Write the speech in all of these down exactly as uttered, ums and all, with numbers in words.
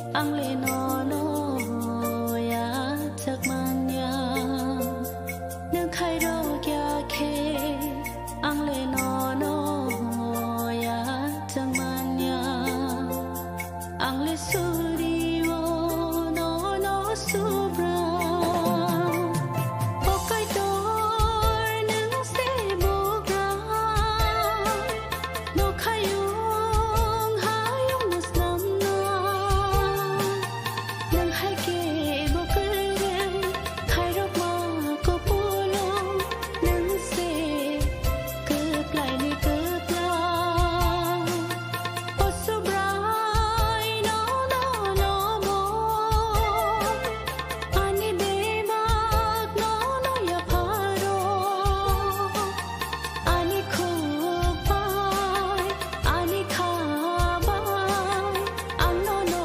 Ang le nono yachak manya, nwng khairok ya khe. Ang le nono yachak manya, ang le suri o nono subra. O Kaitor nwng se bugra. Nokhayung hayung no swnamna, nwng hai khe bo kwrwng khairokma kupulung, nwng se kwplaini kwpla. O Subrai no, no, no, mo. Ani bebak no, no, yapharo. Ani khuk bai, ani kha bai, ang nono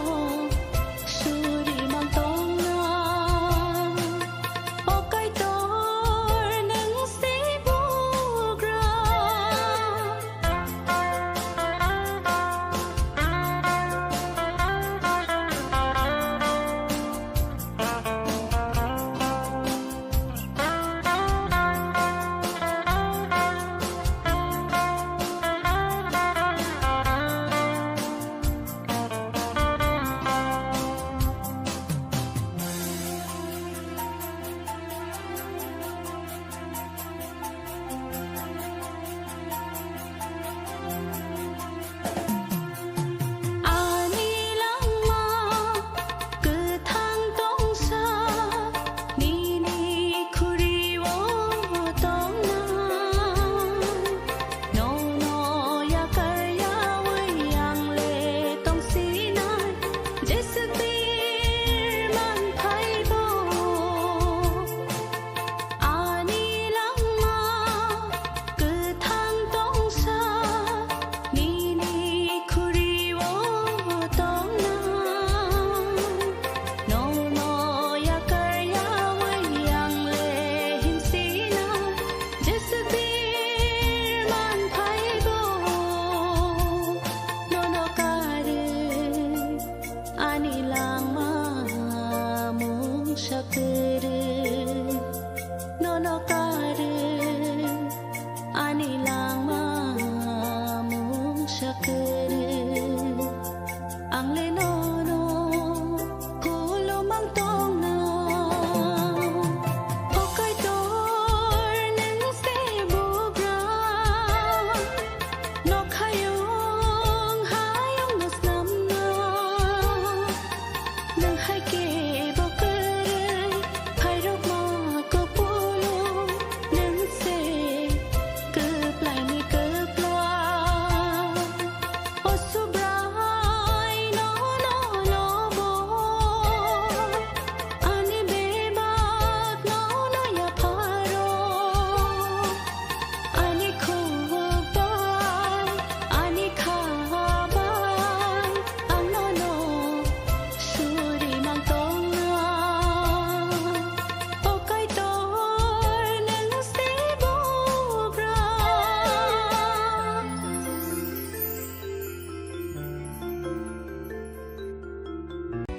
suri mang tongna. O Kaitor, nwng se bugra. Ani langma kwthang tongsa, nini khuri o tongna. Nono yakar yawi ang le tongsinai, jeswk bir man phaibo. Ani langma kwthang tongsa, nini khuri o tongna. Nono yakar yawi ang le himsina, jeswk bir man phaibo. Nono karwi ani langma mungsa kwrwi, nono karwi ani langma mungsa kwrwi. Ang le nono khulumang tongna, o Kaitor nwng se bugra. Nokhayung hayung no swnamna, nwng hai khe bo kwrwi phairokma kupulung, nwng se kwplaini kwpla. O Subrai no, no, no, bo. Ani bebak no, no, yapharo. Ani khuk bai, ani kha bai, ang nono suri mang tongna. O Kaitor, nwng se bugra.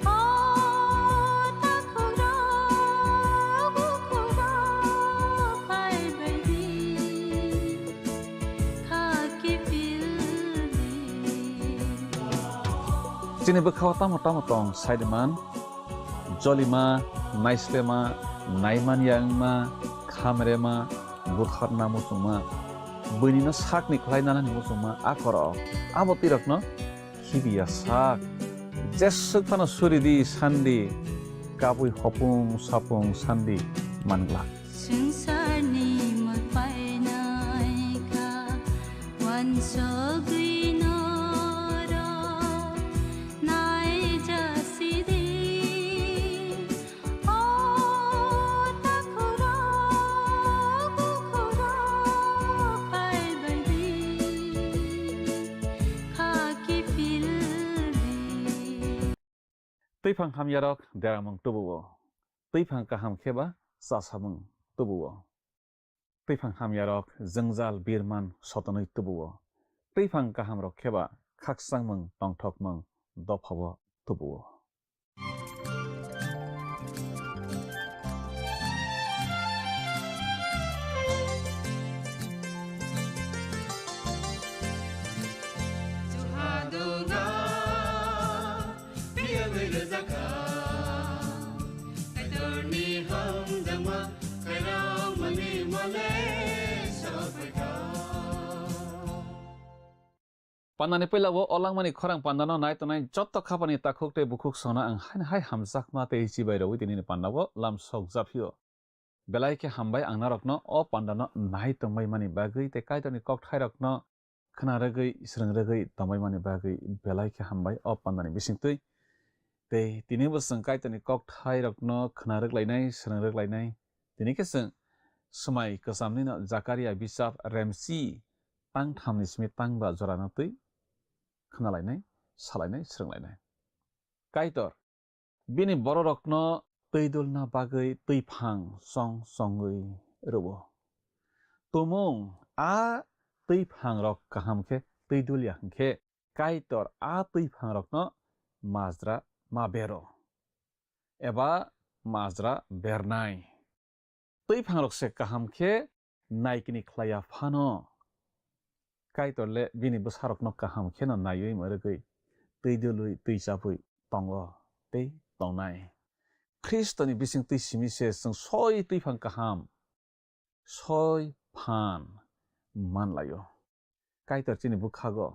O takhukrok, bukhukrok, phaibaidi, kha kiphildi. Chini bwkhao tamo tamo tong saiman, jolima, naislema, naimanya wngma, khamrema, butharna muchungma, buinino sakni khlai nanani muchungma a korok. Abo twi rokno khibiya sak. Jeswk phano suri di sandi, kabui hopung sapung sandi mangla. Swngcharni mui painai kha, uansugwi norok naijasidi. O takhukrok, bukhukrok, phaibaidi, kha kiphildi. Twiphang hamyarok deramung tubuo. Twiphang kaham kheba chasamung tubuo. Twiphang hamyarok jwngjal birman sotonwi tubuo. Twiphang kahamrok kheba khakchangmung tongthokmung dophao tubuo. Pandani puila o langmani khorang pandano nai tongnai jotto khapani takhuk tei bukhuk songno ang haino hai hamjakma tei chibai rwui tinini pandao lam sok japhio. Belai khe hambai ang norokno o pandano nai tongbaimani bagwi tei Kaitorni kokthairokno khna rwgwi, swrwng rwgwi tongbaimani bagwi belai khe hambai o pandani bisingtwi. Tei tinibo chwng Kaitorni kokthairokno khna rwglainai, swrwng rwglainai. Tini khe chwng swmai kwchamnino Jakaria bichap remchi tang thamni simi tang ba jorano twi khna lainai, sa lainai, swrwng lainai. Kaitor bini bororokno twi dulna bagwi twiphang chong chongwi rwo. Tumung a twiphangrok kaham khe twi dulya hwn khe Kaitor a twiphangrokno majra ma bero, eba majra bernai. Twiphangrok se kaham khe naikini khlaiya phano, Kaitor le bini bwsarokno kaham kheno naiwi mwrwgwi, twi dulwi, twi chabwi tongo tei tongnai. Khristoni bisingtwi simi se chwng soi twiphang kaham, soi phan man laio. Kaitor chini bwkhago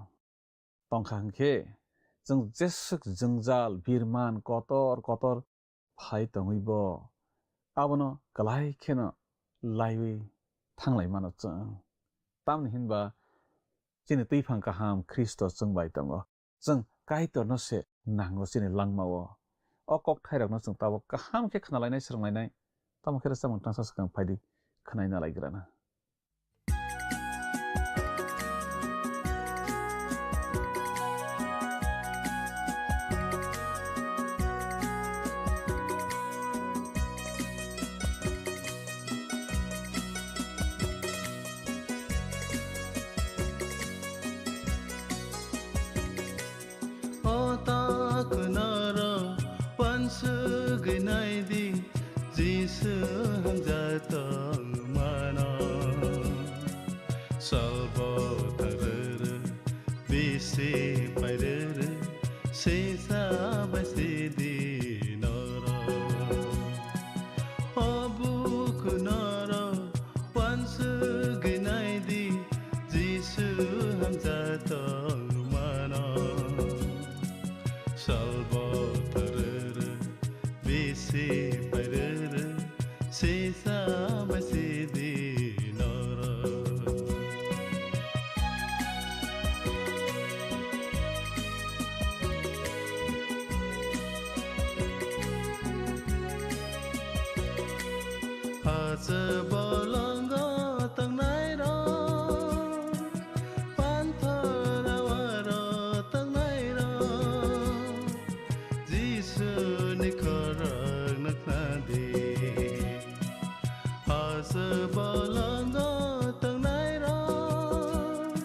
tongkha hwnkhe, chwng jeswk jwngjal, birman, kotor kotor phai tongwibo abono kwlai kheno laiwi thanglai mano chwng. Tamni hinba chini twiphang kaham Khristo chwng bai tongo. Chwng Kaitorno se nango chini langmao. O kokthairokno chwng tabuk kaham khe khna lainai, swrwng lainai. Tamo khe rwchapmung tangsa swkang phaidi khnaina lai grana. O ta khwnaro uansugwi naidi, Jisu hamjak tongmano. Salbo tarere, bisi pairere, sisa bai sidi noro. O buku noro, uansugwi naidi, Jisu hamjak tongmano. Salbo tarere, bisi pairere, sisa bai sidi noro. Hacha bolongo tongnairok, panthor awaro tongnairok, Jisuni khorang nuknadi. Hacha bolongo tongnairok,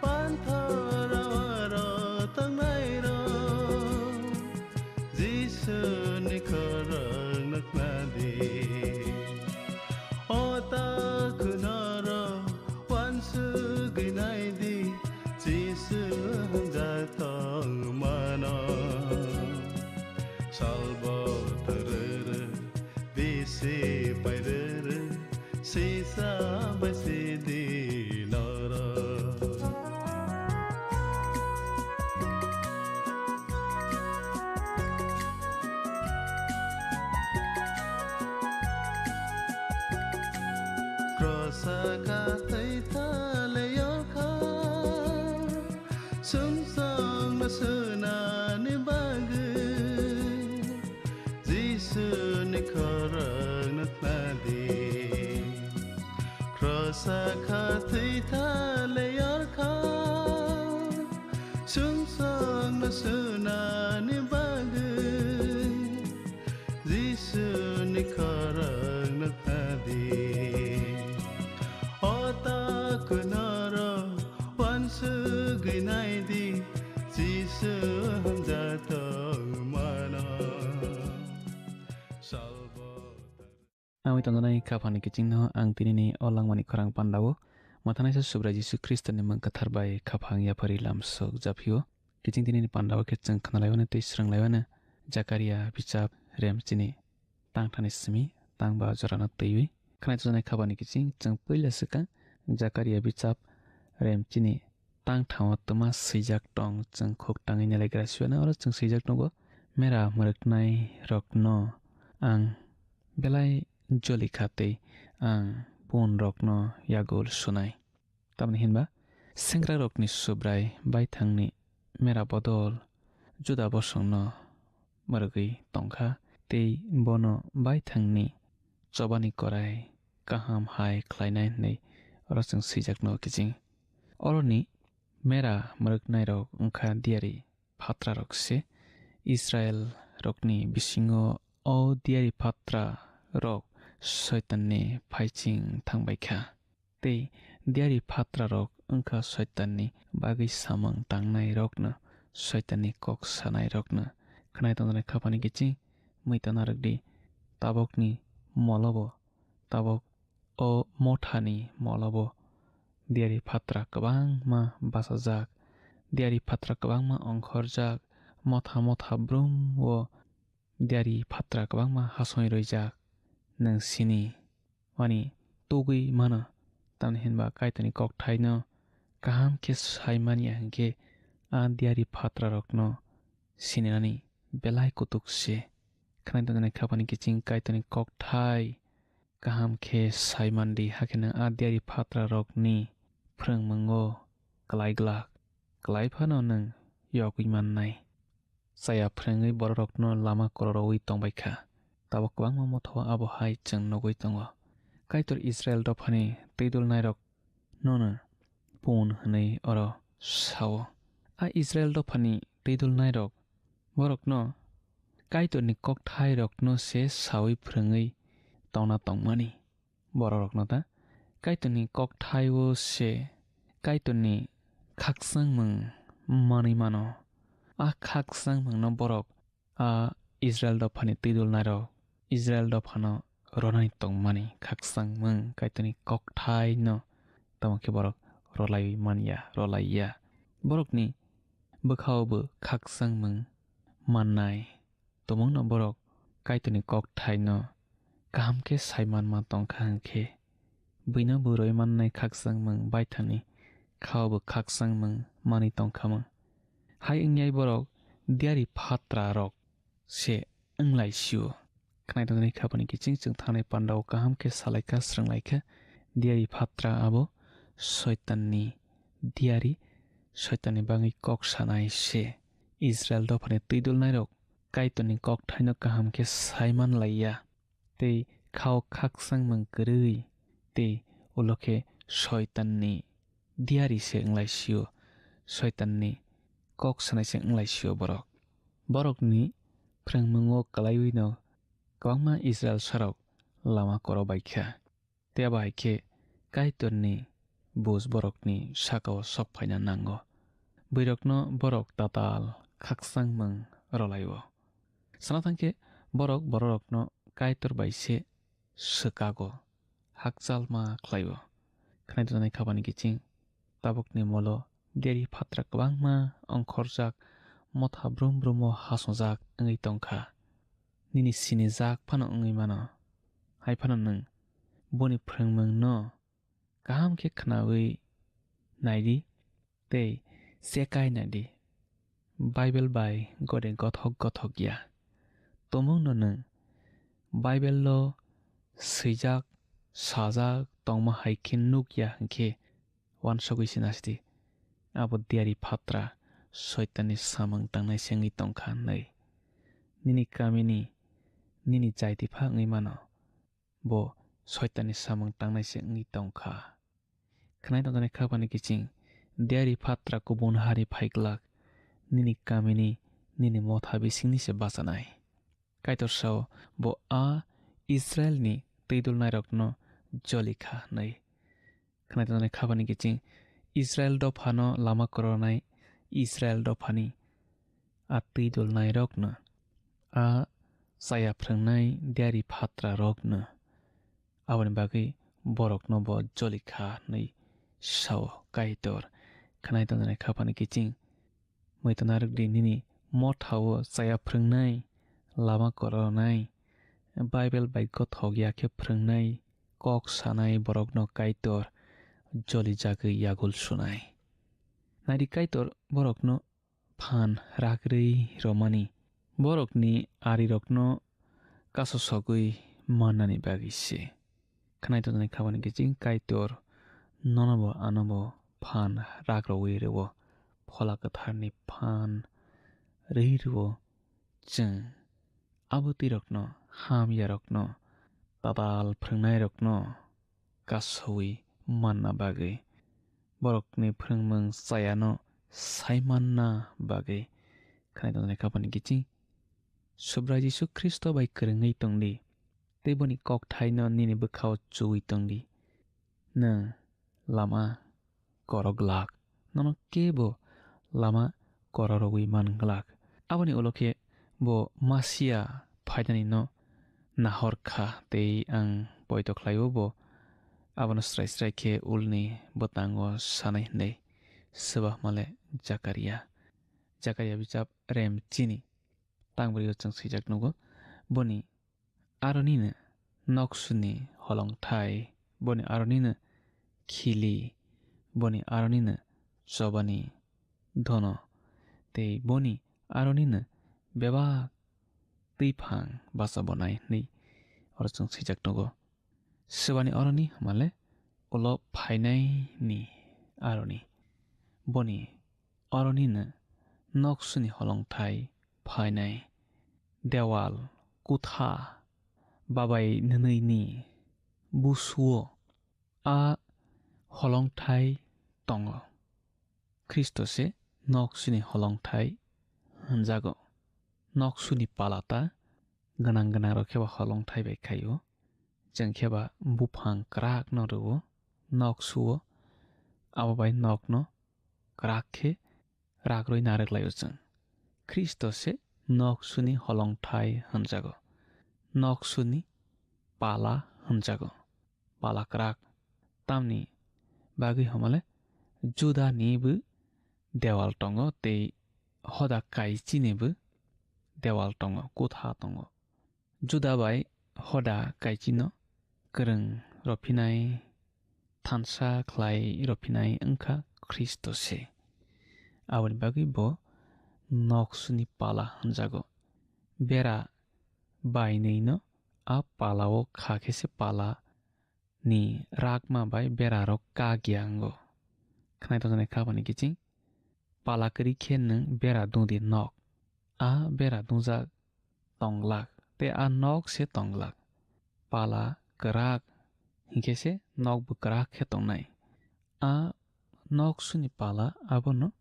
panthor awaro tongnairok, Jisuni khorang nuknadi. O ta khwnaro uansugwi naidi, Jisu hamjak tongmano. Salbo tarere, bisi pairere, sisa bai sidi noro. Krosa ka twi thale yokha, sumsokno sunani bagwi, Jisuni khorang nuknadi. Krosa ka twi thale yokha, sumsokno sunani bagwi, Jisuni khorang nuknadi. O ta khwnaro uansugwi naidi, Jisu hamjak tongmano. Salbo. Ang tongnai khaphangni kichingno ang tinini o langmani khorang pandao mwthanaisa Subrai Jisu Khristoni mung kwthar bai khaphang yapharwi lamsok japhio. Kiching tinini pandao khe chwng khnalaiwano tei swrwnglaimano Jakaria bichap rem chini tangthani simi tangba jorano twiwi. Khnai tujaknai khaphangni kiching chwng puila swkang Jakaria bichap rem chini tang thango twma swijak tong, chwng khuk tangwi nailaikha siwano oro chwng swijak tongo, "Mera mwrwknai rokno ang belai joli kha tei ang bun rokno yagul sunai." Tamni hinba sengkrak rokni Subrai baithangni mera bodol Juda bosongno mwrwgwi tongkha tei bono baithangni chobani korai kaham hai khlainai hwnwi oro chwng swijak no kiching. Oroni mera mwrwknai rok wngkha diyari phatra rok se. Israel rokni bisingo o diyari phatra rok Soitanni phaiching thangbaikha. Tei diyari phatra rok wngkha Soitanni bagwi samung tangnai rokno, Soitanni kok sanai rokno. Khwnai tongjaknai khapani kiching mui tana rwkdi, tabokni molobo, tabok o mothani molobo diyari phatra kwbangma bachajak, diyari phatra kwbangma ongkhorjak, motha motha brum o diyari phatra kwbangma hasoi roijak. Nwng sini, wani tugwi mano, tamni hinba Kaitorni kokthaino kaham khe sai manya hinkhe a diyari phatra rokno sininani belai kutuk se. Khwnai tongjaknai khapani kiching Kaitorni kokthai kaham khe sai mandi, hakhe nwng a diyari phatra rokni phrwngmungo klai glak, klai phano nwng yogwi mannai. Chaya phrwngwi bororokno lama kororowi tongbaikha. Tabok kwbangma mothao abo hai chwng nugwi tongo. Kaitor Israel dophani twidulnairok nono pun hwnwi oro sao. A Israel dophani twidulnairok borokno Kaitorni kokthairokno se saui phrwngwi tongna tongmani. Bororokno ta Kaitorni kokthaio se Kaitorni khakchangmung manwi mano. A khakchangmungno borok a Israel dophani twidulnairok Israel dophano ronani tongmani khakchangmung Kaitorni kokthaino tamo khe borok rolaiwi manya, rolaiya. Borokni bwkhao bo khakchangmung mannai. Tumungno borok Kaitorni kokthaino kaham khe sai manma tongkha hinkhe, buino bo roi mannai khakchangmung baithangni khao bo khakchangmung manwi tongkhamung. Hai wngyai borok diyari phatrarok se wnglai sio. Khwnai tongjaknai khapani kiching chwng thangnai pandao kaham khe salaikha, srwnglaikha. Diyari phatra abo Soitanni diyari, Soitanni bagwi kok sanai se. Israel dophani twidulnairok Kaitorni kokthaino kaham khe sai manlaiya, tei khao khakchangmung kwrwi, tei ulo khe Soitanni diyari se wnglai sio, Soitanni kok sanai se wnglai sio borok. Borokni phrwngmungo kwlaiwino kwbangma Israel sarok lama koro baikha. Tei abo hai khe Kaitorni buj borokni sakao sok phaina nango. Bwrwirokno borok tatal khakchangmung rwlai-o. Sana thang khe borok bororokno Kaitor bai se swkago, hakchal ma khlai-o. Khwnai tongjaknai khapani kiching tabukni molo deri phatra kwbangma ongkhorjak, motha brum brumo hasongjak wngwi tongkha. Nini sinijak phano wngwi mano. Hai phano nwng boni phrwngmungno kaham khe khnaui naidi tei chekai naidi. Bible bai gode gothok gothok ya. Tumungno nwng Bible-o swijak, sajak tongma hai khe nuk ya hwn khe uansugui se nasi di. Abo diyari phatra Soitanni samung tangnai se wngwi tongkha hwnwi. Nini kamini, nini jaiti pha wngwi mano, bo Soitanni samung tangnai se wngwi tongkha. Khwnai tongjaknai khapani kiching diyari phatra kubun hari phai glak, nini kamini, nini motha bisingni se bachanai. Kaitor sao, bo a Israelni twidulnairokno joli kha hwnwi. Khwnai tongjaknai khapani kiching Israel dophano lama koronai, Israel dophani a twidulnairokno, a chaya phrwngnai diyari phatrarokno, aboni bagwi borokno bo joli kha hwnwi sao Kaitor. Khwnai tongjaknai khapani kiching Muitu narwkdi nini mothao chaya phrwngnai, lama koronai, Bible bai gothok ya khe phrwngnai, kok sanai borokno Kaitor joli jagwi yagul sunai. Naidi Kaitor borokno phan rakrwi romani, borokni arirokno kasosogwi mannani bagwi se. Khwnai tongjaknai khabani kiching Kaitor nonobo anobo phan rakrogwi rwo, Phola Kwtharni phan rwi rwo. Chwng abo twi rokno, hamya rokno, tatal phrwngnairokno kasowi manna bagwi, borokni phrwngmung chayano sai manna bagwi, khwnai tongjaknai khabani kiching Subrai Jisu Khristo bai kwrwngwi tongdi, tei boni kokthaino nini bwkhao chuwi tongdi. Nwng lama korok glak, nono kebo lama kororogwi man glak. Aboni ulo khe bo Masia phainani no nahor kha, tei ang poito khlaio bo abono srai srai khe ulni bwtango sanai hwnwi. Swbahmale Jakaria. Jakaria bijap rem chini tangbrio chwng swijak nugo. Boni aronino noksuni holongthai, boni aronino khili, boni aronino chobani dhono, tei boni aronino bebak twiphang bacha bonai hwnwi oro chwng swijak nugo. Swbani aroni hwnmale ulo phainaini aroni. Boni aronino noksuni holongthai phainai. Dewal, kutha, babai nwnwini busuo a holongthai tongo. Khristo se noksuni holongthai hwnjago. Noksuni pala ta gwnang gwnang rok khe ba holongthai bai khaio. Chwng khe ba buphang kwrak no rwo, nok suo, abo bai nok no kwrak khe rakrwi narwk laio chwng. Khristo se noksuni holongthai hwnjago, noksuni pala hwnjago, pala kwrak. Tamni bagwi hwnmale Juda ni bo dewal tongo tei hoda kaichi ni bo dewal tongo, kutha tongo. Juda bai hoda kaichino kwrwng rwphinai, thansa khlai rwphinai wngkha Khristo se. Aboni bagwi bo noksuni pala hwnjago. Bera bainwino a palao kha khe se pala ni rakma bai berarok kak ya wngo. Khwnai tongjaknai khabani kiching pala kwrwi khe nwng bera dungdi nok. A bera dungjak tonglak tei a nok se tonglak. Pala kwrak hinkhe se nok bo kwrak khe tongnai. A nok suni pala abono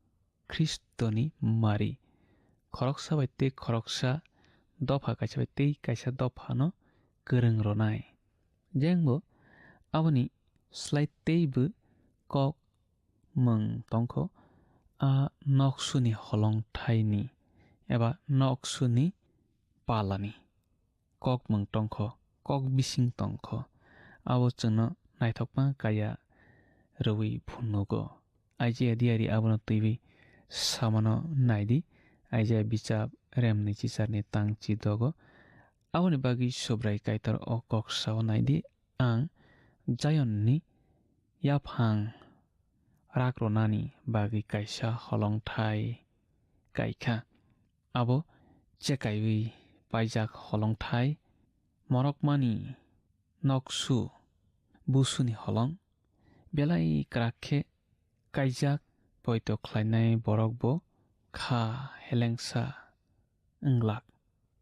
Khristoni mari. Khoroksa bai tei khoroksa dopha kaisa bai tei kaisa dophano kwrwng rwnai. Jengbo aboni slai teibo kok mwng tongkho, a noksuni holongthaini eba noksuni palani kok mwng tongkho, kok bising tongkho. Abo chwngno naithokma kaya rwui phunugo. Isaiah diari abono twiwi samano naidi, Isaiah bichap remni chicharni tang chidogo. Aboni bagwi Subrai Kaitor o kok sao naidi, ang Zionni yaphang rak rwnani bagwi kaisa holongthai kaikha. Abo chekaiwi paijak holongthai, morokmani noksu busuni holong, belai kwrak khe kaijak poito khlainai borok bo kha helengsa wnglak,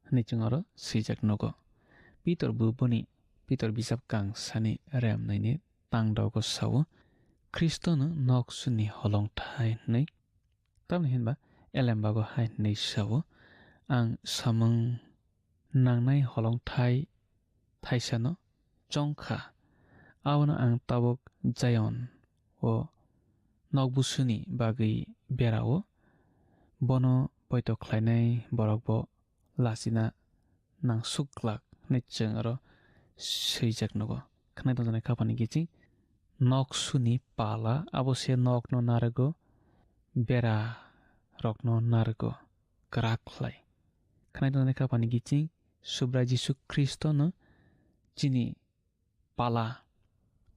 hwnwi chwng oro swijak nugo. Pitor bo boni Pitor bijap kangsani remnaini tangdogo sao, Khristono noksuni holongthai hwnwi. Tamni hinba elembago hai hwnwi sao, ang samung nangnai holongthai thaisano chongkha. Abono ang tabuk Zion o nokbusuni bagwi berao, bono poito khlainai borokbo lachina nangsuk glak hwnwi chwng oro swijak nugo. Khwnai tongjaknai khapani giching noksuni pala, abo se nokno narwgo, bera rokno narwgo kwrak khlai. Khwnai tongjaknai khapani giching Subrai Jisu Khristono chini pala,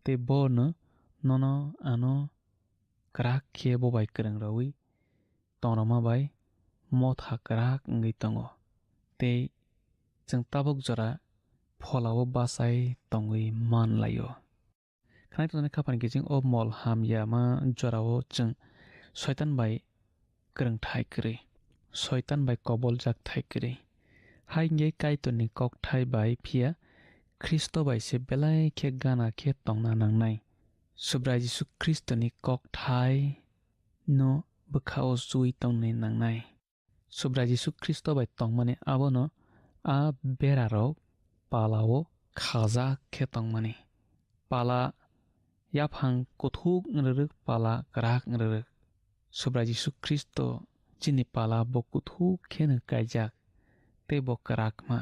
tei bono nono ano kwrak khe bo bai kwrwng rwui tongrwma bai motha kwrak wngwi tongo, tei chwng tabuk jora pholao bachai tongwi man lai-o. Khwnai tongjaknai khapang kiching o mol hamyama jorao chwng Soitan bai kwrwngthai kwrwi, Soitan bai koboljak thai kwrwi. Hai wngwi Kaitorni kokthai bai phiya Khristo bai se belai khe gana khe tongna nangnai. Subrai Jisu Khristoni kokthai no bwkhao chui tongni nangnai. Subrai Jisu Khristo bai tongmani abono a berarok palao khajak khe tongmani. Pala yaphang kuthuk wng rwrwk, pala kwrak wng rwrwk. Subrai Jisu Khristo chini pala bo kuthuk kheno kaijak tei bo kwrakma.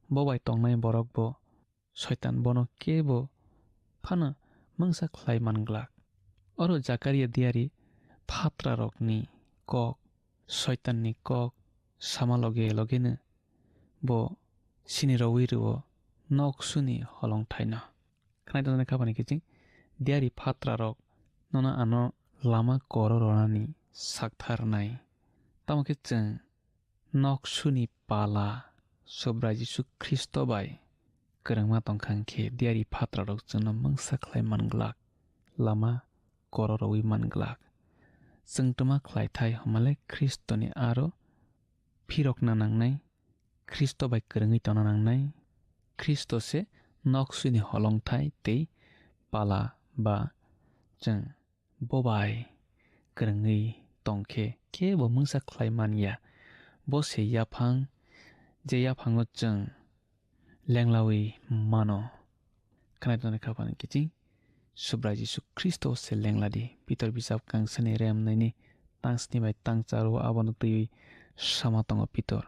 Bo bai tongnai borok bo Soitan bono kebo phano mungsa khlai man glak. Oro Jakaria diari phatrarokni kok, Soitanni kok sama loge logeno bo sini rwi rwo nok suni holongthaino. Khwnai tongjaknai khapang kiching diari phatrarok nono ano lama koro ronani saktharnai. Tamo khe chwng nok suni pala Subrai Jisu Khristo bai kwrwngma tongkha hwnkhe diari phatrarok chwngno mungsa khlai man glak, lama koro rwui man glak. Chwng twma khlaithai hwnmale Khristoni aro phirokna nangnai, Khristo bai kwrwngwi tongna nangnai. Khristo se nok suni holongthai tei pala ba chwng bo bai kwrwngwi tongkhe kebo mungsa khlai man ya. Bo se yaphang, je yaphango chwng lenglawi mano. Khwnai tongjaknai khapang kiching Subrai Jisu Khristo se lengladi. Pitor bijap kangsani remnaini tangsni bai tangcharo abono twiwi sama tongo Pitor.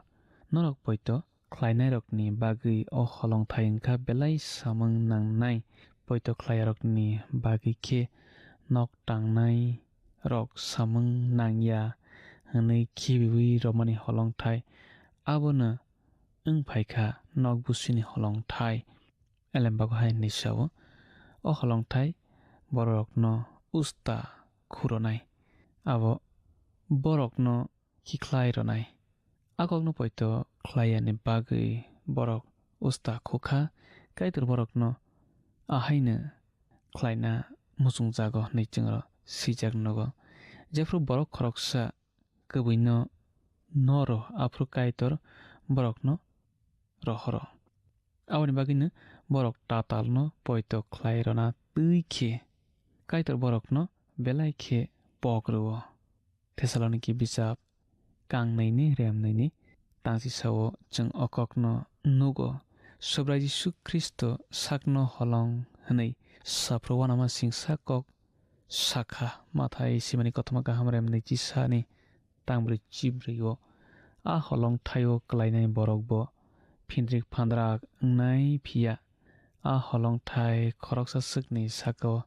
Norok poito khlainairokni bagwi o holongthai wngkha belai samung nangnai, poito khlaiyarokni bagwi khe nok tangnai rok samung nangya hwnwi khibiwi romani holongthai. Abono wng phaikha nok busini holongthai. Elembago hai hwnwi sao, o holongthai bororokno usta khuronai, abo borokno khikhlai ronai. A kokno poito khlaiyani bagwi borok usta khukha, Kaitor borokno ahaino khlaina muchungjago hwnwi chwngno swijak nugo. Jephru borok khoroksa kwbwino noro, aphuru Kaitor borokno rohoro. Aboni bagwino borok tatalno poito khlai rwna twi khe Kaitor borokno belai khe pok rwo. Thessaloniki bijap kangnaini remnaini tangsisao chwng o kokno nugo, Subrai Jisu Khristo sakno holong hwnwi saphru uanamasingsa kok sakha. Mathai simani kothoma kaham remnai chisani tangbrwi chibrwi o a holongthaio kwlainai borok bo phindrik phandrak wngnai phiya a holongthai khoroksa swkni sakao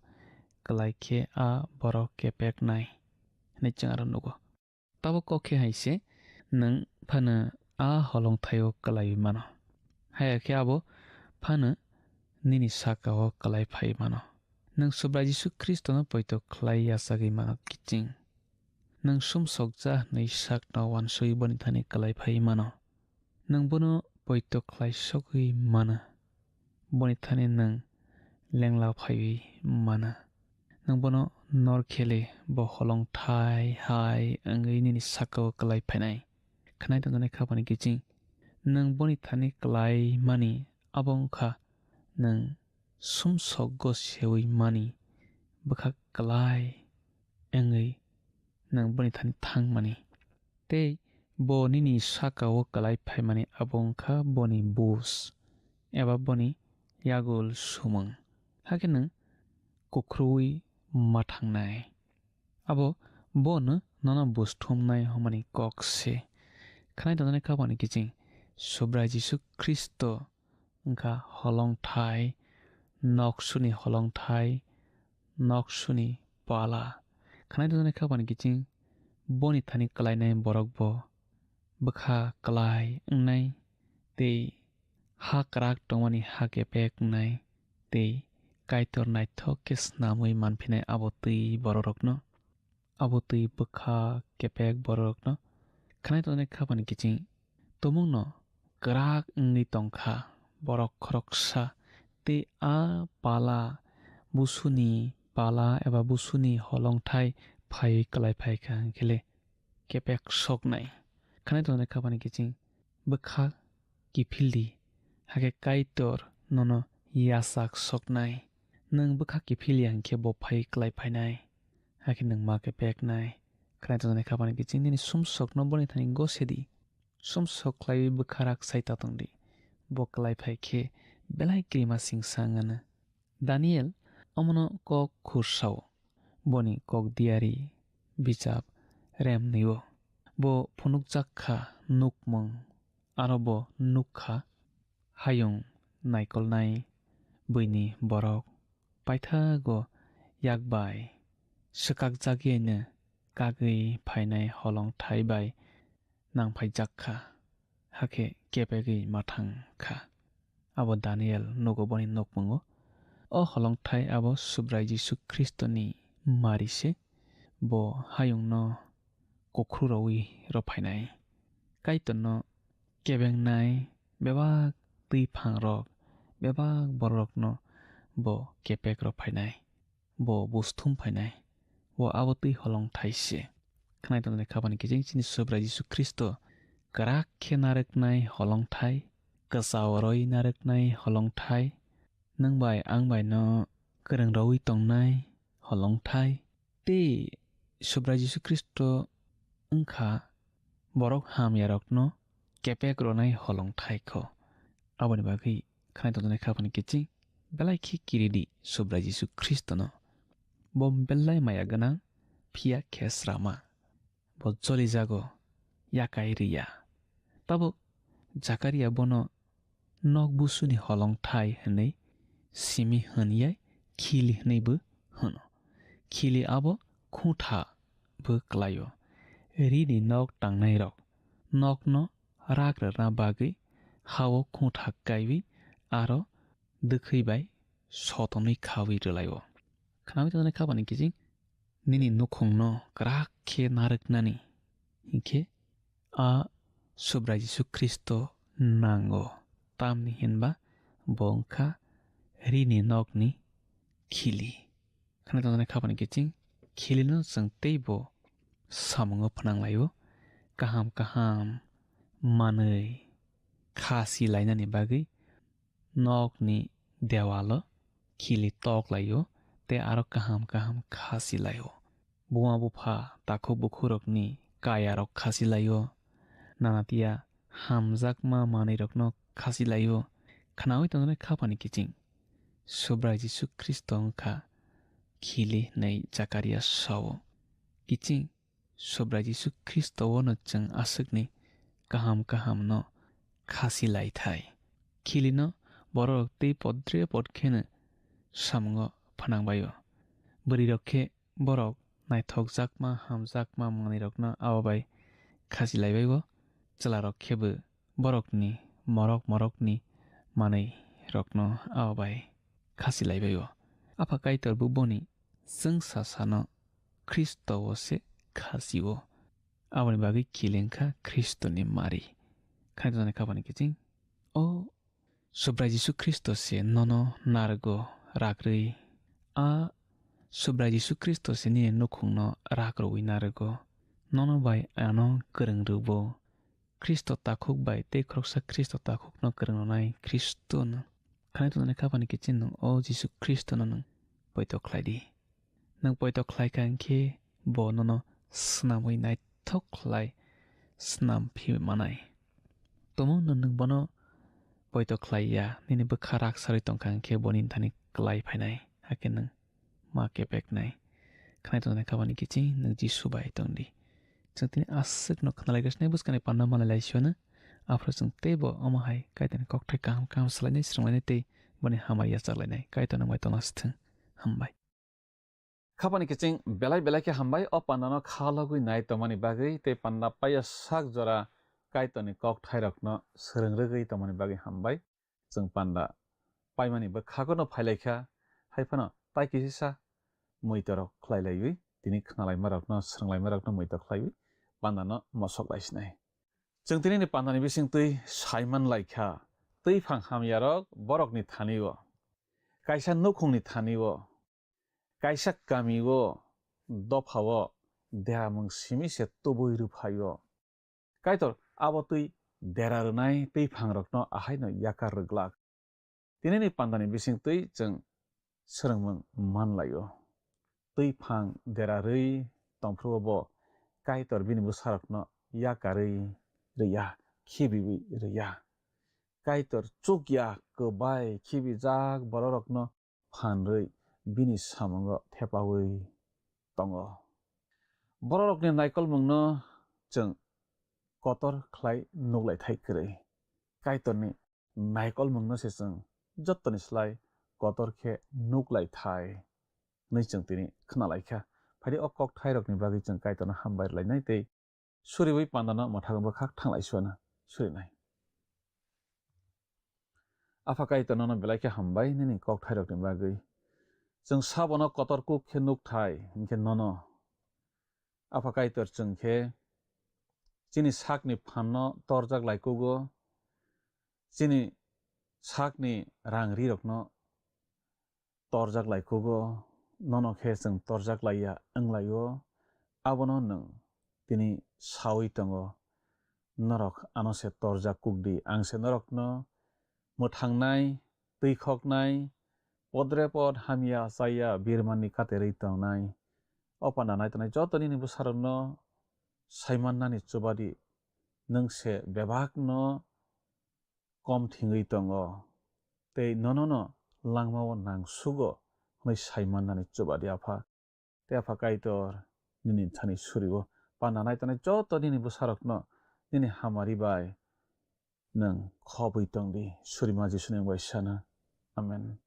kwlai khe a borok kepeknai hwnwi chwng aro nugo. Tabuk kok khe hai se nwng phano a holongthaio kwlaiwi mano. Haya khe abo phano nini sakao kwlai phaiwi mano. Nwng Subrai Jisu Khristono poito khlai yachagwi mano kiching. Nwng sumsokja hwnwi sakno uansugwi boni thani kwlai phaiwi mano. Nwng bono poito khlai sogwi mano. Boni thani nwng lengla phaiwi mano. Nwng bono nor khele bo holongthai hai wngwi nini sakao kwlai phainai. Khwnai tongjaknai khapani kiching. Nwng boni thani kwlai mani abo wngkha nwng sumsokgo sewi mani bwkha kwlai wngwi nwng boni thani thangmani. Tei bo nini sakao kwlai phaimani abo wngkha boni bus eba boni yagul sumung. Hakhe nwng kukhruwi ma thangnai. Abo bono nono bus thumnai hwnmani kok se. Khwnai tongjaknai khapani kiching Subrai Jisu Khristo wngkha holongthai, nok suni holongthai, nok suni pala. Khwnai tongjaknai khapani kiching boni thani kwlainai borok bo bwkha kwlai wngnai tei ha kwrak tongmani ha kepek wngnai tei Kaitor naithok khe snamwi manphinai abo twi bororokno. abo twi bwkha kepek bororokno khnai tongnai khapani kiching tumungno kwrak wngwi tongkha borok khoroksa, tei a pala busuni pala eba busuni holongthai phaiwi kwlai phaikha hwnkhe le kepek soknai. Khnai tongnai khapani kiching bwkha kiphildi, hakhe Kaitor nono yachak soknai. Nwng bwkha kiphilya hwnkhe bo phai kwlai phainai, hakhe nwng ma kepeknai. Khnai tongnai khapani kiching nini sumsokno boni thani gosedi. Sumsok khlaiwi bwkha rak sai ta tongdi. Bo kwlai phai khe belai kirima singsa wngano. Daniel omono kok khur sao, boni kok diari bichap remnwi-o. Bo phunukjak kha nukmung, aro bo nuk kha hayung naikolnai buini borok paithago yak bai swkakjakyaino kagwi phainai holongthai bai nangphaijak kha, hakhe kepegwi mathang kha. Abo Daniel nugo boni nukmungo. O holongthai abo Subrai Jisu Khristoni mari se, bo hayungno kukhrurowi rwphainai. Kaitorno kebengnai bebak twi phangrok, bebak bororokno bo kepek rwphainai. Bo busthum phainai. Bo abo twi holongthai se. Khnai tongnai khapani kiching chini Subrai Jisu Khristo kwrak khe narwknai holongthai, kwchao roi narwknai holongthai, nwng bai ang bai no kwrwng rwui tongnai holongthai. Tei Subrai Jisu Khristo wngkha borok hamyarokno kepek rwnai holongthai kho. Aboni bagwi khnai tongjaknai khapani kiching belai khe kiridi Subrai Jisu Khristono. Bo belai maya gwnang, phiya khe srama. Bo jolijago, yakai riya. Tabuk Jakaria bono nok busuni holongthai hwnwi simi hwn yai khili hwnwi bo hwno. Khili abo khungtha bo klaio. Rini nok tangnairok nokno rak rwna bagwi hao khungtha kaiwi aro dwkhwi bai sotonwi khawi rwlaio. Khnaui tongjaknai khapani kiching nini nukhungno kwrak khe narwknani hinkhe a Subrai Jisu Khristo nango, tamni hinba bo wngkha rini nokni khili. Khna tongjaknai khapani kiching khilino chwng teibo samungo phnanglaio, kaham kaham manwi khasi lainani bagwi nokni dewalo khili toklaio tei aro kaham kaham khasi laio. Buma bupha takhuk bukhurokni kayarok khasi laio. Nanatia hamjakma manwirokno khasi laio. Khnaui tongjaknai khapani kiching Subrai Jisu Khristo wngkha khili hwnwi Jakaria sao. Kiching Subrai Jisu Khristo-o'-no chwng aswkni kaham kaham no khasi lai thai. Khilino bororok tei podre pod kheno samungo phnangbaio. Bwrwirok khe borok naithokjakma hamjakma manwirokno abo bai khasi laibaibo. Chwlarok khe bo borokni morok morokni manwirokno abo bai khasi laibaibo. Apha Kaitor bo boni chwngsa sano Khristo-o se khasi-o. Aboni bagwi khili wngkha Khristoni mari. Khaitoni khapani kiching. O Subrai Jisu Khristo se nono narwgo rakrwi. A Subrai Jisu Khristo se nini nukhungno rak rwui narwgo. Nono bai ano kwrwng rwbo. Khristo takhuk bai tei khoroksa Khristo takhukno kwrwng rwnai Khristono. Khanai tongjaknai khapani kiching nwng o Jisu Khristono nwng poito khlai di. Nwng poito khlai kha hinkhe bo nono snamwi naithok khlai snam phi manai. Tumungno nwng bono poito khlai ya, nini bwkha rak sarwi tong kha hinkhe boni thani klai phainai, hakhe nwng ma kepeknai. Khanai tongjaknai khapani kiching nwng Jisu bai tong di. Chwng tini aswkno khna lai gana bwskangni panda malai lai sio no. Aphuru chwng teibo omo hai Kaitorni kokthai kaham kaham swlainai, swrwnglainai tei boni hamari yachaklainai. Kaitor nwng bai tongna sithwng. Hambai. Khapani kiching belai belai khe hambai o pandano kha logwi nai tongmani bagwi tei panda paiya sak jora Kaitorni kokthairokno swrwng rwgwi tongmani bagwi hambai. Chwng panda paimani bwkhago no phailaikha, hai phano tai kisisa muitorok khlai laiwi tini khnalaimarokno, srwnglaima rokno muitok khlaiwi pandano mosok lai sinai. Chwng tinini pandani bisingtwi saiman lai kha, twi phang hamyarok borokni thani-o, kaisa nukhungni thani-o, kaisa kami-o, dopha-o deramung simi se tubui rw phai-o. Kaitor abo twi dera rwnai twi phangrokno ahaino yakar rwglak. Tinini pandani bisingtwi chwng swrwngmung man lai-o. Twi phang dera rwi tongphuru-o bo Kaitor bini bwsarokno yakarwi rwya, khibiwi rwya. Kaitor chukya kwbai khibijak bororokno phanrwi bini samungo thepaui tongo. Bororokni naikolmungno chwng kotor khlai nuklaithai kwrwi. Kaitorni naikolmungno se chwng jottoni slai kotor khe nuklaithai hwnwi chwng tini khnalaikha. Phaidi o kokthairokni bagwi chwng Kaitorno hambai rwlainai tei suriwi pandano mwthangwi bwkhak thanglai suana surinai. Apha Kaitor nono belai khe hambai nini kokthairokni bagwi. Chwng sabono kotor kuk khe nukthai, hinkhe nono. Apha Kaitor chwng khe chini sakni phanno torjak lai kugo, chini sakni rang rirokno torjak lai kugo, nono khe chwng torjak laiya wng lai-o, abono nwng tini saui tongo, "Norok ano se torjak kuk di, ang se norokno mwthangnai, twikhoknai, podre pod hamya chaya birmanni katerwi tongnai." O panda nai tongnai joto nini bwsarokno saimannani chuba di, nwng se bebakno kom thwngwi tongo, tei nonono langmao nangsugo hwnwi saimannani chuba di, Apha. Tei Apha Kaitor, nini thani suri-o panda nai tongnai joto nini bwsarokno nini hamari bai nwng khobwi tong di, surima Jisuni mung bai sana. Amen.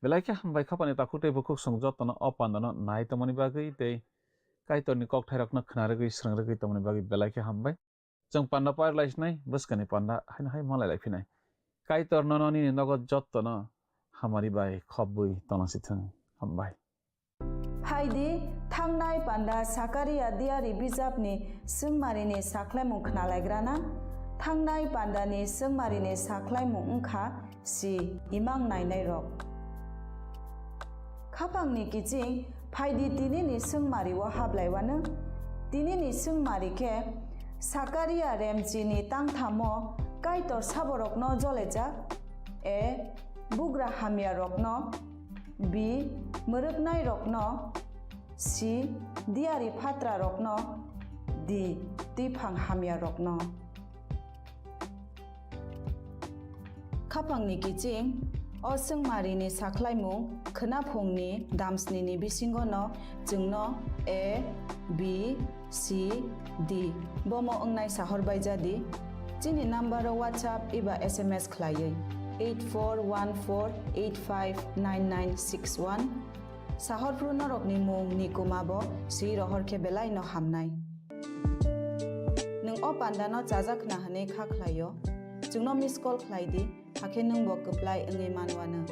Belai khe hambai khapani takhuk tei bukhuk chwng jotono o pandano nai tongmani bagwi tei Kaitorni kokthairokno khna rwgwi, srwng rwgwi tongmani bagwi belai khe hambai. Chwng panda pai lai sinai, bwskani panda haino hai malai lai phinai. Kaitor nono nini nogo jottono hamari bai khobwi tongna si thung. Hambai. Phaidi, thangnai panda Sakaria diari bijapni swngmarini sakhlaimung khnalaigrana. Thangnai pandani swngmarini sakhlaimung wngkha si imang nainairok. Khapangni kiching phaidi tinini swngmari-o hablaiwano. Tinini swngmari khe Sakaria remchini tangthamo Kaitor saborokno jolejak, A, bugra hamyarokno, B, mwrwknairokno, C, diari phatrarokno, D, twiphang hamyarokno. Khapangni kiching, o swngmarini sakhlaimung khwnaphungni damsnini bisingono chwngno A, B, C, D bomo wngnai sahor bai jadi. Chini number-o WhatsApp eba S M S khlaiwi eight four one four eight five nine nine six one. Sahorphru norokni mung ni kuma bo swi rohor khe belai no hamnai. Nwng o panda no chajak khna hwnwi kha khlai o, chwngno miss call khlai di, hakhe nwng bo kwplai wngwi man wanw.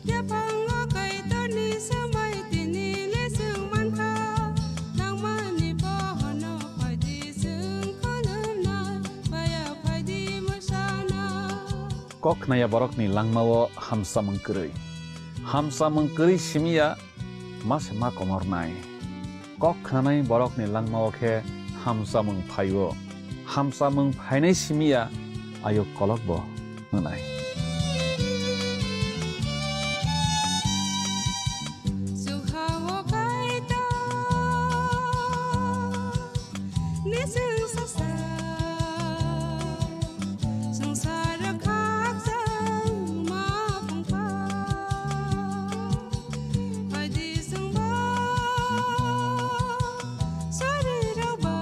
Yaphango Kaitorni swmai tini le chwng mankha, nangmani bohono phaidi chwng khulumna, paya phaidi mwsana. Kok khnaya borokni langmao hamsamung kwrwi. Hamsamung kwrwi simiya ma se ma komornai. Kok khnanai borokni langmao khe hamsamung phaio. Hamsamung phainai simiya ayuk kolokbo wngnai. Sukhao Kaitor. Nising sasa, sangsar khakchang ma phungkha. Phaidi sungba, sari raba.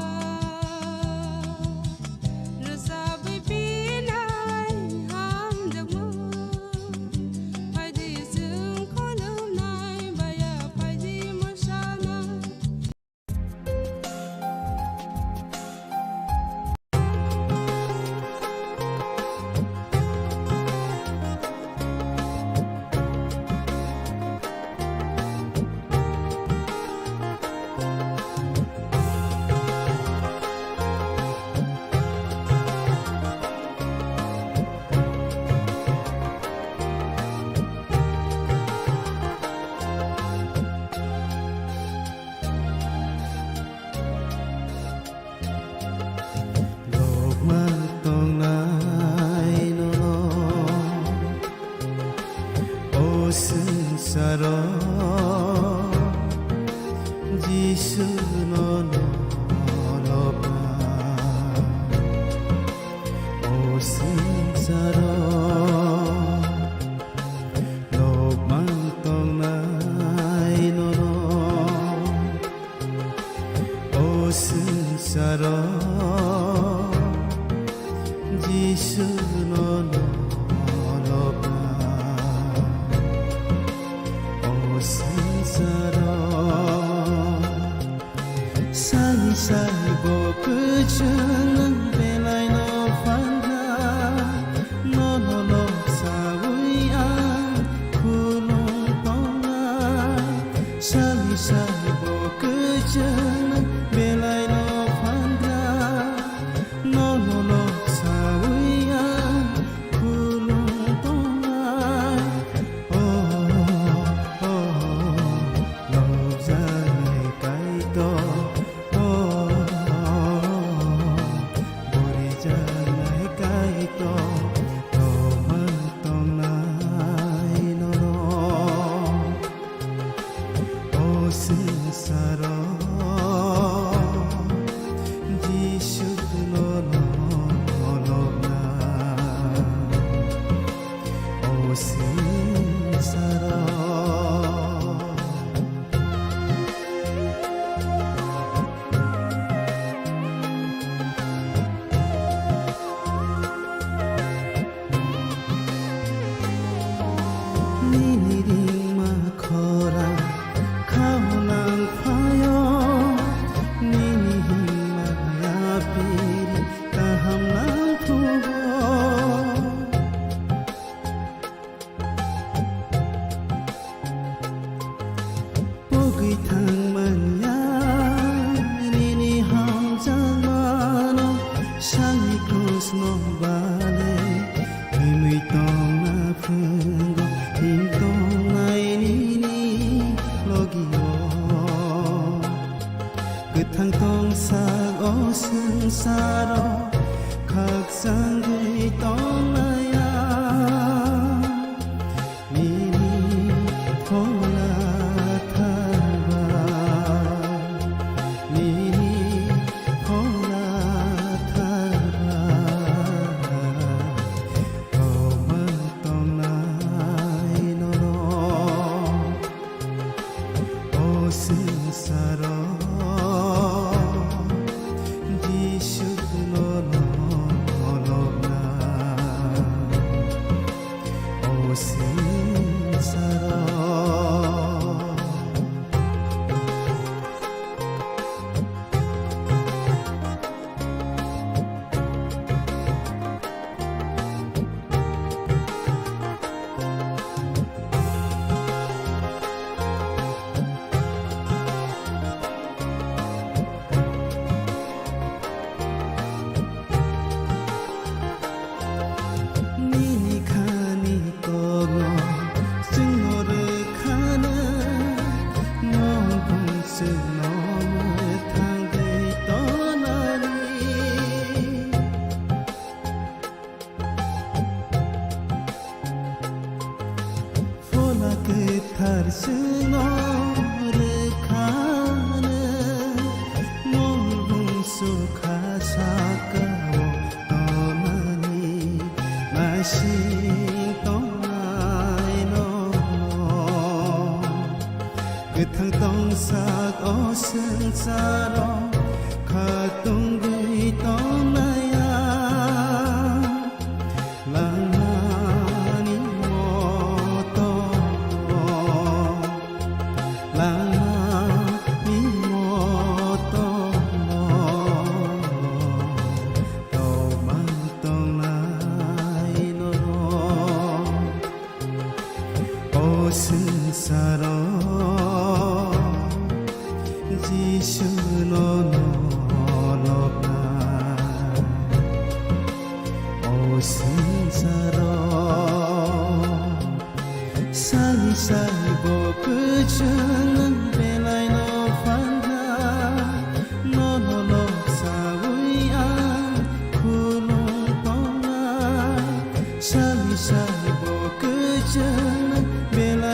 Swngcharo Jisu no nolokna. O swngcharo lobmang tongnai nono. O swngcharo Jisu no nolokna. O swngcharo sani sai bo kwchwng nwng belai no phanna. Nono lok sawi ang khulum tongnai. Sani sai bo kwchwng nwng belai no phanna. Nono lok sawi ang khulum tongnai. Oh, oh, oh, nokjaknai Kaitor. Oh, oh, oh, borijaknai Kaitor, tomang tongnai norok. O swngcharo Jisu no nolokna. O swngcharo. Nini ringma khorang khaunang phaio, nini himma yapiri kaham nang phugo. Pogwi thangmanya nini hamjakmano, sangni krusno bale thwimwi tongna phungo, him tongnai nini logio. Kwthang tongsak o swngcharo khakchangwi tongnaya. Nini phola thangba, nini phola thangba, tomang tongnai norok. O swngcharo Jisu no nolokna. O swngcharo. Nini khani kokno chwngno rwkhana, mongkong chwngno mwthangwi tonani. Phola kwthar chwngno rwkhana, mol bungsu kha sakao tonani naising tongnai nono. Kwthang tongsak o swngcharo khatungwi tongnaya. Langmani moto, langmani moto, tomang tongnai norok. O swngcharo Jisu no nolokna. O swngcharo sani sai bo kwchwng nwng belai no phanna. Nono lok sawi ang khulum tongnai. Sani sai bo kwchwng nwng belai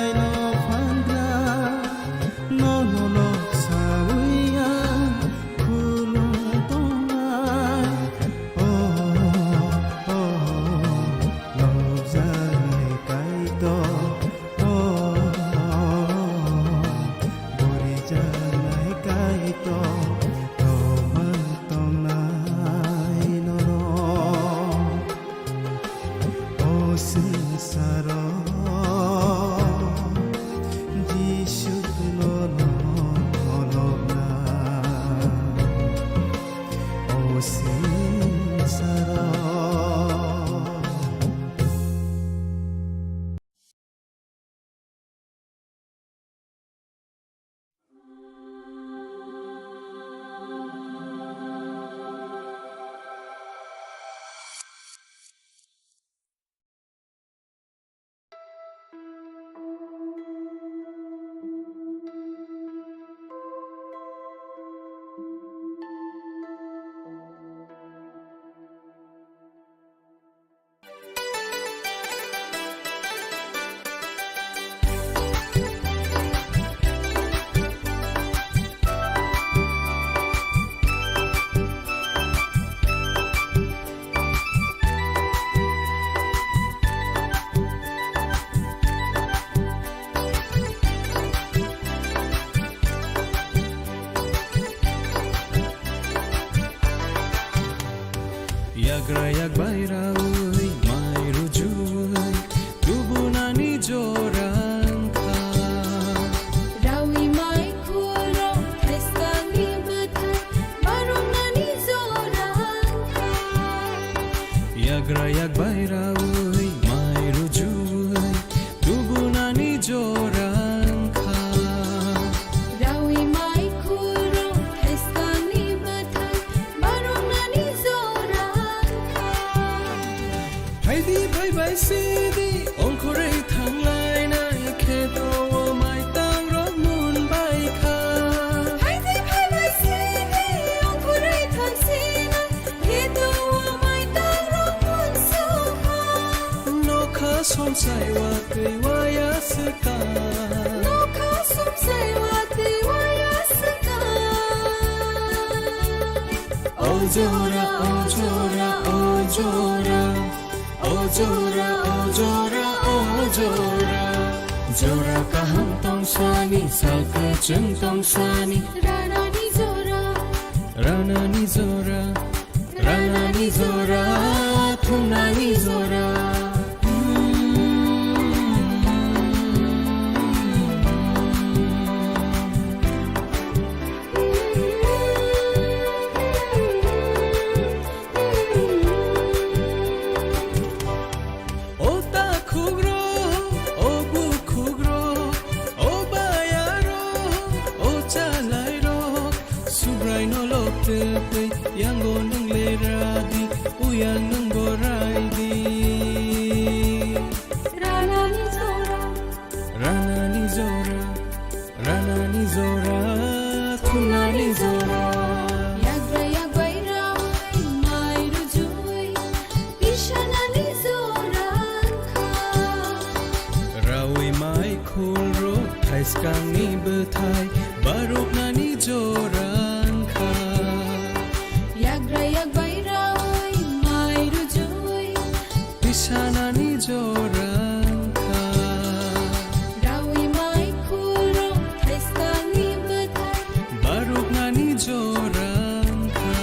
Jora, o jora, o jora, o jora, o jora, o jora. Jora kaham tong sani, sal kwchwng tong sani. Ranani jora. Ranani jora, ranani jora, thumnani jora. O takhukrok, o bukhukrok, o bayarok, o chalairok, Subraino lok twtwi yango nwng le radi, uyang nwng bo raidi. Ranani jora. Ranani jora, ranani jora, thumnani jora. Yagra yakbai rawi mai rujui, pisanani jora wngkha. Rawi mai khulrok thaiskangni bwthai, baruknani jora wngkha. Yagra yakbai rawi mai rujui, pisanani jora wngkha. Rawi mai khulrok thaiskangni bwthai. Baruknani jora wngkha.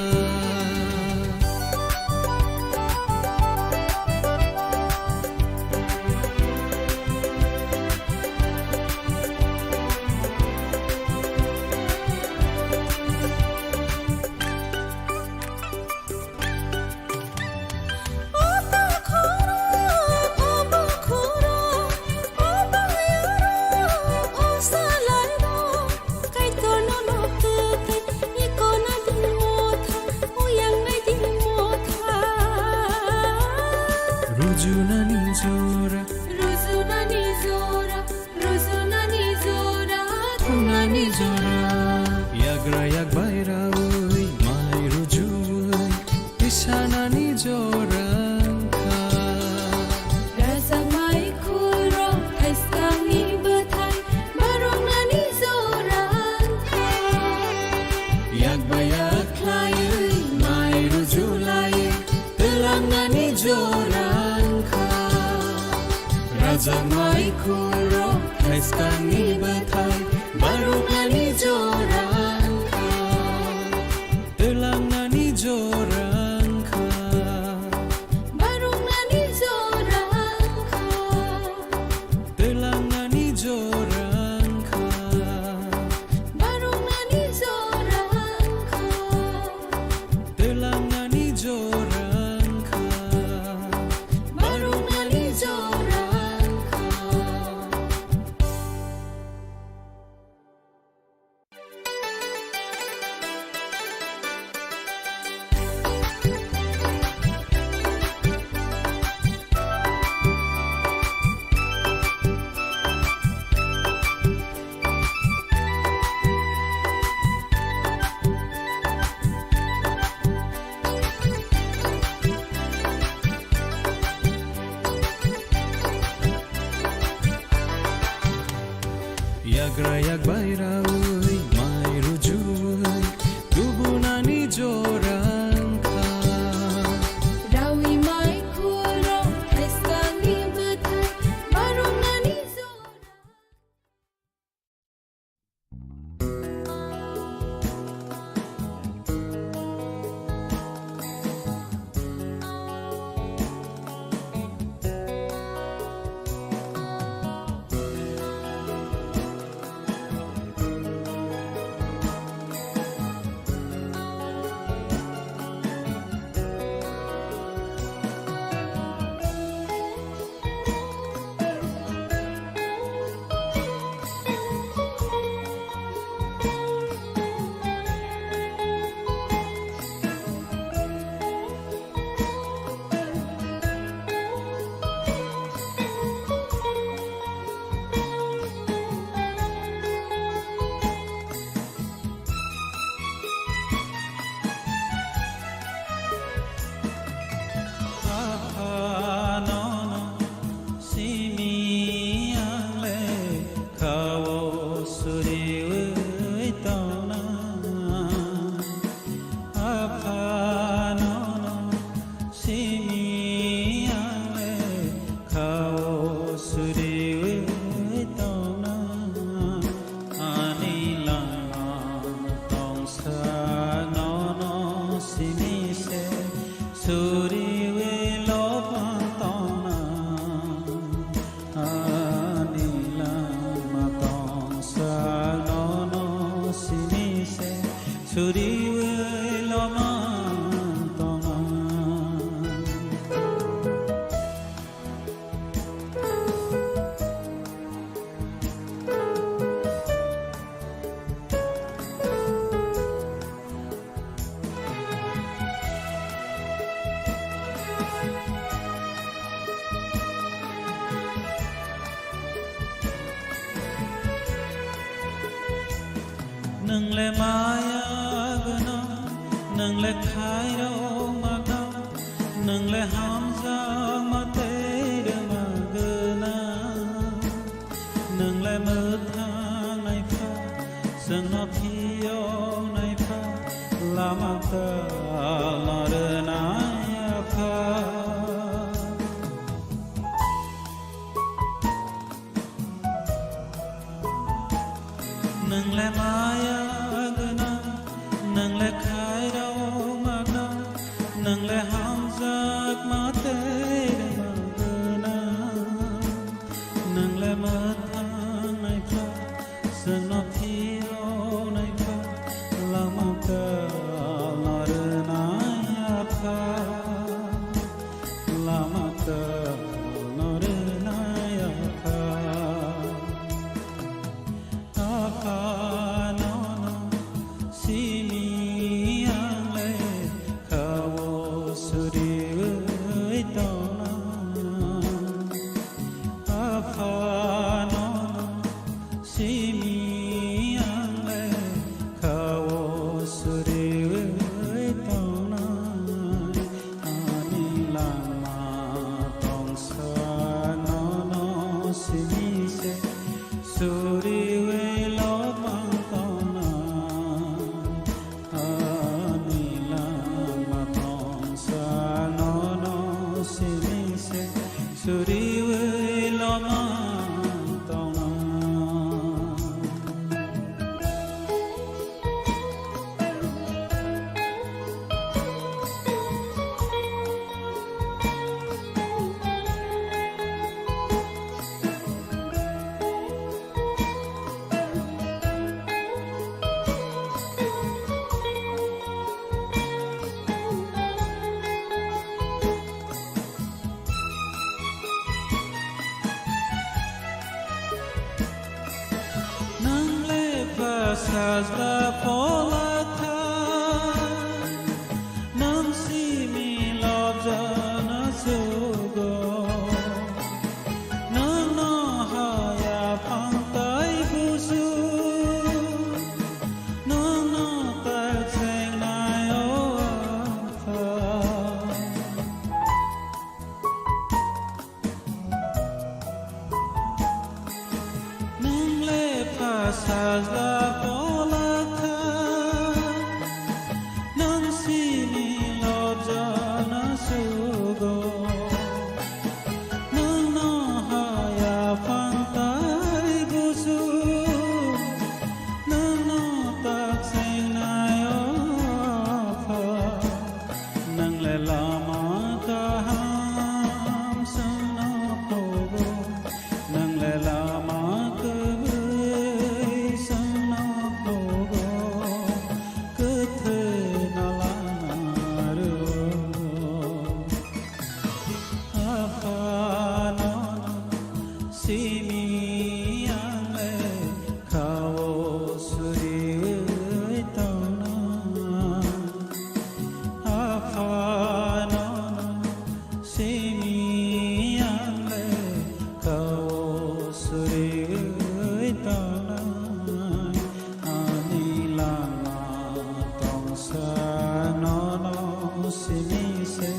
Rujunani jora. Rujunani jora. Rujunani jora, thumnani jora. Yagra yakbai rawi mai rujui, pisanani jora wngkha. Rajak mai khulrok thaiskangni bwthai, baruknani jora wngkha. Yakbai yak khlaiwi mai rujulai, twlangnani jora wngkha. Rajak mai khulrok thaiskangni bwthai, baruknani jora wngkha. Twlangnani jora wngkha. Baruknani jora wngkha. Twlangnani jora wngkha. Baruknani jora wngkha. Twlangnani jora wngkha. Baruknani jora wngkha. Yagra yakbai rawi mai rujui, tubunani jora wngkha. Rawi mai khulrok thaiskangni bwthai, baruknani jora. Suriwi loma tongma. Nwng le maya gwnang, nwng le khairokma kha, nwng le hamjakma tei rwma gwnang. Nwng le mwthang nai pha, chwngno phiyok nai pha, lama kwtal no rwnai apha. Nwng le maya gwnang, nwng le khairokma kha, nwng le hamjakma tei rwma gwnang. Nwng le mwthang nai pha, chwngno phiyok nai pha, lama kwtal no rwnai apha, lama kwtal no rwnai apha. Apha nono simi ang le kha-o suriwi tongna. Apha nono simi ang le kha-o suriwi tongna. Ani langma tongsa nono simi se suriwi lopang tongna. Ani langma tongsa nono simi se suriwi lopang tongna. Nwng le pha sajla phola kha, nwng simi lobjana sugo. Nwng no haya phang tai busu, nwng no tak sengnai o apha. Nwng le pha sajla phola kha, nwng simi lobjana sugo. Nwng no haya phang tai busu, nwng no tak sengnai o apha. Nwng le lama kaham chwngno phogo, nwng le lama kwrwi chwngno phogo, kwthwino lama rwo. Apha nono simi ang le kha-o suriwi tongna. Apha nono simi ang le kha-o suriwi tongna. Ani langma tongsa nono simi se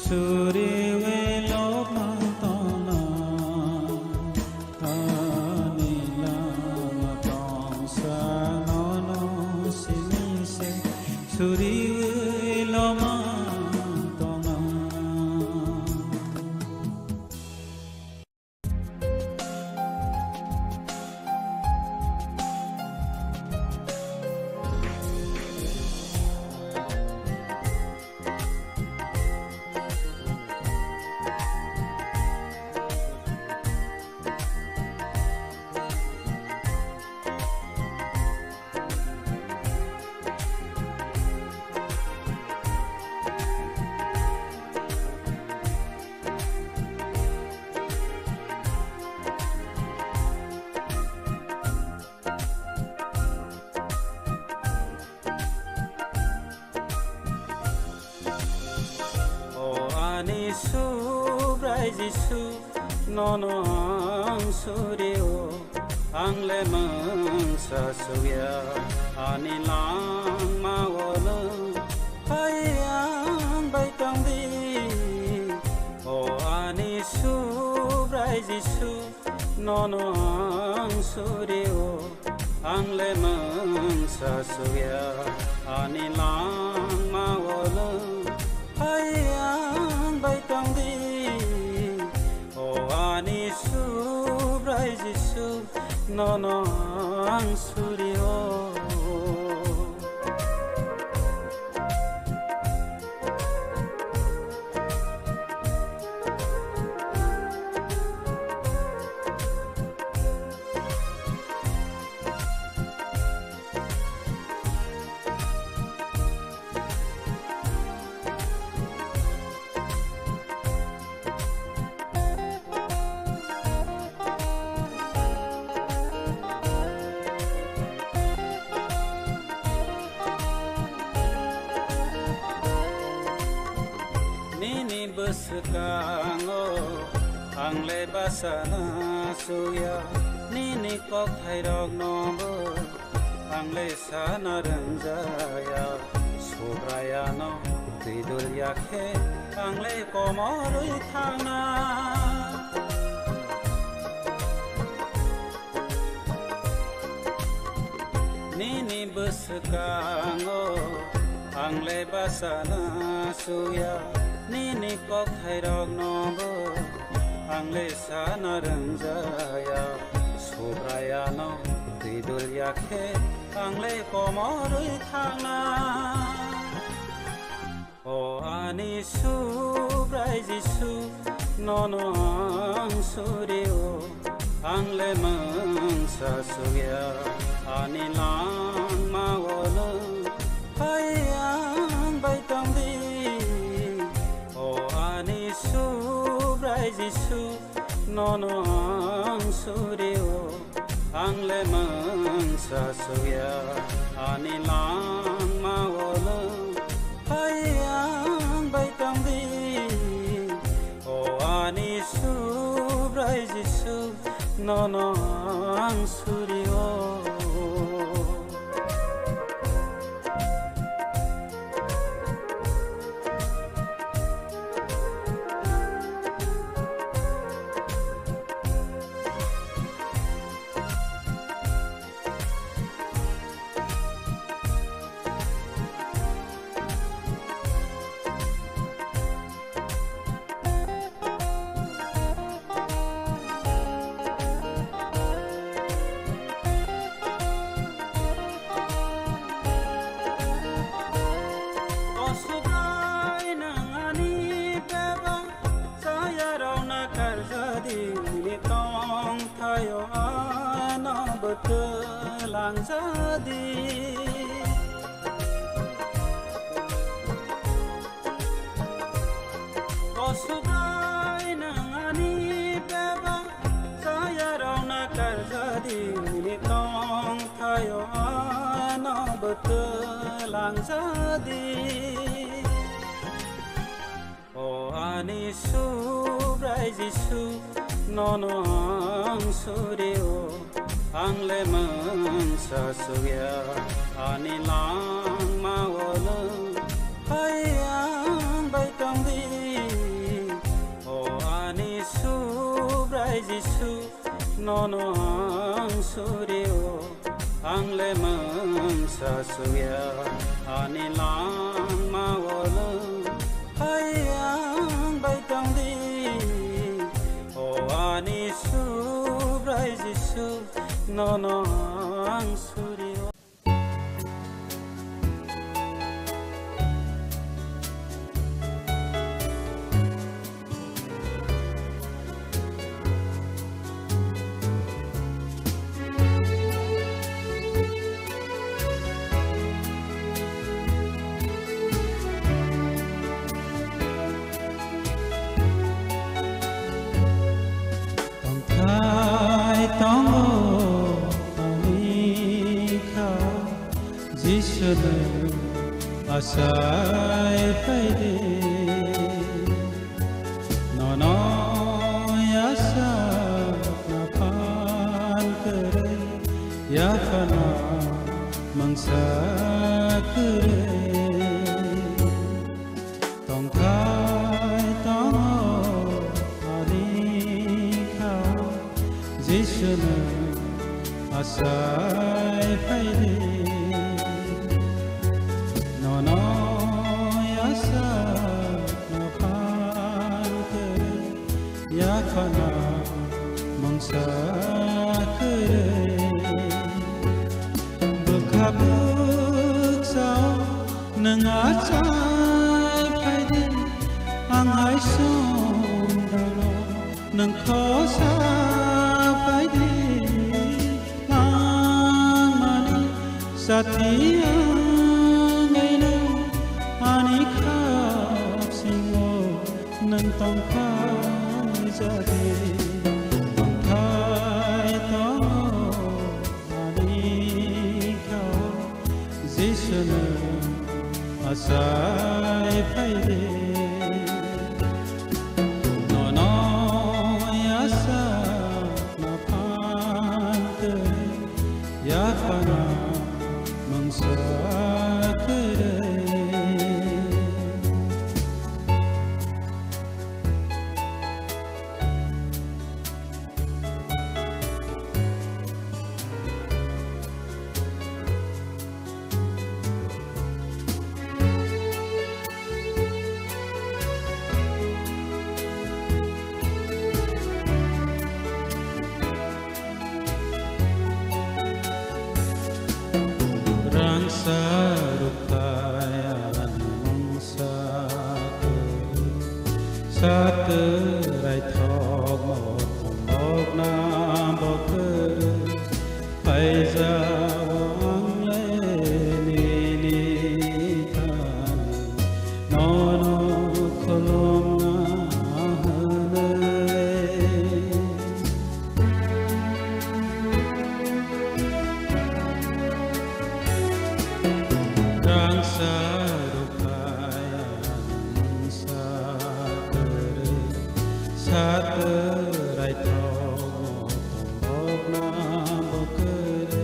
suriwi lopang tongna. Ani langma tongsa nono simi se suriwi lopang tongna. Ani Subrai Jisu, nono ang surio, ang le mungsa suya, ani langma o nwng hai ang bai tong di. O ani Subrai Jisu, nono ang surio, ang le mungsa suya, ani langma o nwng hai ang bai tong di. O ani Subrai Jisu, nono ang surio. Nini bwswkango ang le bachana suya, nini kokthairokno bo ang le sana rwngjaya. Subraiyano twi dul ya khe ang le komorwi thangna. Nini bwswkango ang le bachana suya, nini kokthairokno bo ang le sana rwngjaya. Subraiyano twi dul ya khe ang le komorwi thangna. O ani Subrai Jisu, nono ang surio, ang le mungsa suya, ani langma o nwng hai ang bai tong di. O ani Subrai Jisu, nono ang surio, ang le mungsa suya, ani langma o nwng hai ang bai tong di. O ani Subrai Jisu, nono ang surio. O Subrai, nwng ani bebak chayarokno karjadi, nini tongthaio ano bwtwlangjadi. O Subrai, nwng ani bebak chayarokno karjadi, nini tongthaio ano bwtwlangjadi. O ani Subrai Jisu, nono ang surio, ang le mungsa suya, ani langma o nwng hai ang bai tong di. O ani Subrai Jisu, nono ang surio, ang le mungsa suya, ani langma o nwng hai ang bai tong di. O ani Subrai Jisu, nono ang surio. Tongthai tongo ani kha, Jisu nwng achai phai di. Nono yasakna phan kwrwi, yaphano mungsa kwrwi. Tongthai tongo ani khao, Jisu nwng asai phaidi. Nono yasakno phan kwrwi, yaphano mungsa kwrwi. Bwkha bwksa o nwng achai phaidi, ang hai songdalo nwng khosa phaidi. Langmani sati wngwi nwng ani khap singo nwng tongphai jadi. Tongthai tongo ani khao, Jisu nwng asai phaidi. Nono yasakno phan kwrwi, yaphano mungsa kwrwi. Rangsa rukha ani mungsa kwrwi, satwrai thok motom bokna bo kwrwi. Phaijao ang le nini thani, nono khulumna hwnwi. Rangsa rukha ani mungsa kwrwi, satwrai thok motom bokna bo kwrwi.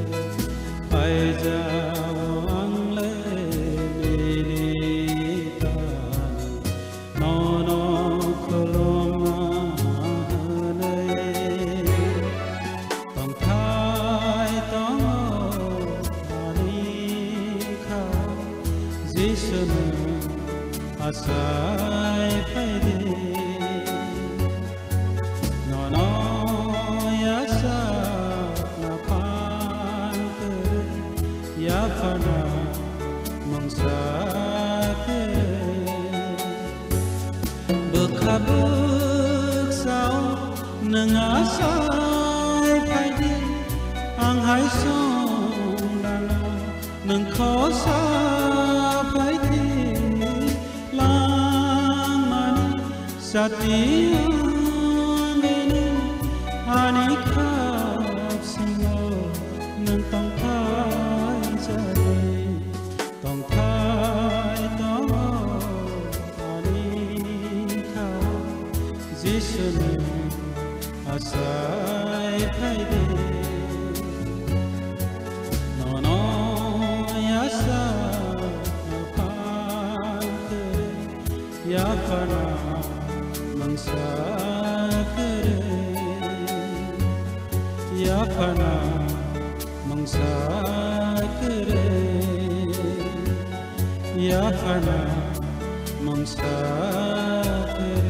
Phaijao ang le nini thani, nono khulumna hwnwi. Tongthai tongo ani khao, Jisu nwng asai phaidi. Nono yasakna phan kwrwi, yaphano mungsa kwrwi. Bwkha bwksa o nwng asai phaidi, ang hai songdalo nwng khosa phaidi. Langmani sati wngwi nwng ani khap singo nwng tongthai jadi. Tongthai tongo ani khao, Jisu nwng asai phaidi. Nono yasakna phan kwrwi, yaphano mungsa kwrwi, yaphano mungsa kwrwi, yaphano mungsa kwrwi.